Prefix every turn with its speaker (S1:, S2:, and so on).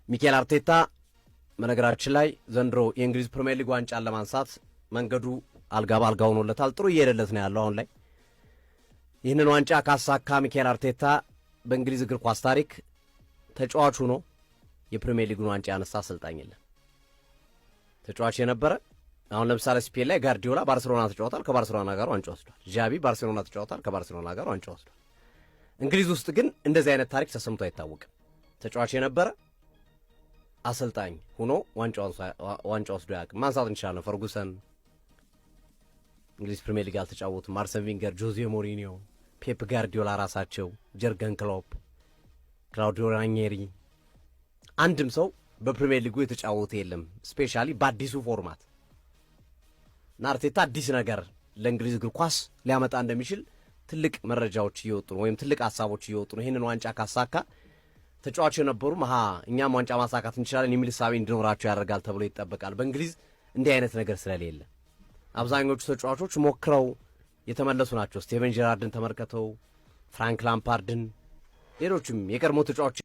S1: ሚኬል አርቴታ በነገራችን ላይ ዘንድሮ የእንግሊዝ ፕሪምየር ሊግ ዋንጫን ለማንሳት መንገዱ አልጋ በአልጋ ሆኖለታል። ጥሩ እየሄደለት ነው ያለው አሁን ላይ። ይህንን ዋንጫ ካሳካ ሚኬል አርቴታ በእንግሊዝ እግር ኳስ ታሪክ ተጫዋች ሆኖ የፕሪምየር ሊጉን ዋንጫ ያነሳ አሰልጣኝ የለም። ተጫዋች የነበረ፣ አሁን ለምሳሌ ስፔን ላይ ጋርዲዮላ ባርሴሎና ተጫውቷል፣ ከባርሴሎና ጋር ዋንጫ ወስዷል። ዣቢ ባርሴሎና ተጫውቷል፣ ከባርሴሎና ጋር ዋንጫ ወስዷል። እንግሊዝ ውስጥ ግን እንደዚህ አይነት ታሪክ ተሰምቶ አይታወቅም። ተጫዋች የነበረ አሰልጣኝ ሆኖ ዋንጫ ወስዶ አያውቅም። ማንሳት እንችላለን። ፈርጉሰን እንግሊዝ ፕሪሚየር ሊግ አልተጫወቱም። አርሰን ቪንገር፣ ጆዜ ሞሪኒዮ፣ ፔፕ ጋርዲዮላ ራሳቸው፣ ጀርገን ክሎፕ፣ ክላውዲዮ ራኒሪ፣ አንድም ሰው በፕሪሚየር ሊጉ የተጫወተ የለም። Specially በአዲሱ format እና አርቴታ አዲስ ነገር ለእንግሊዝ እግር ኳስ ሊያመጣ እንደሚችል ትልቅ መረጃዎች እየወጡ ነው፣ ወይም ትልቅ ሀሳቦች እየወጡ ነው። ይህንን ዋንጫ ካሳካ ተጫዋች የነበሩ መሀ እኛም ዋንጫ ማሳካት እንችላለን የሚል እሳቤ እንዲኖራቸው ያደርጋል ተብሎ ይጠበቃል። በእንግሊዝ እንዲህ አይነት ነገር ስለሌለ አብዛኞቹ ተጫዋቾች ሞክረው የተመለሱ ናቸው። ስቴቨን ጀራርድን ተመልከተው፣ ፍራንክ ላምፓርድን፣ ሌሎችም የቀድሞ ተጫዋቾች።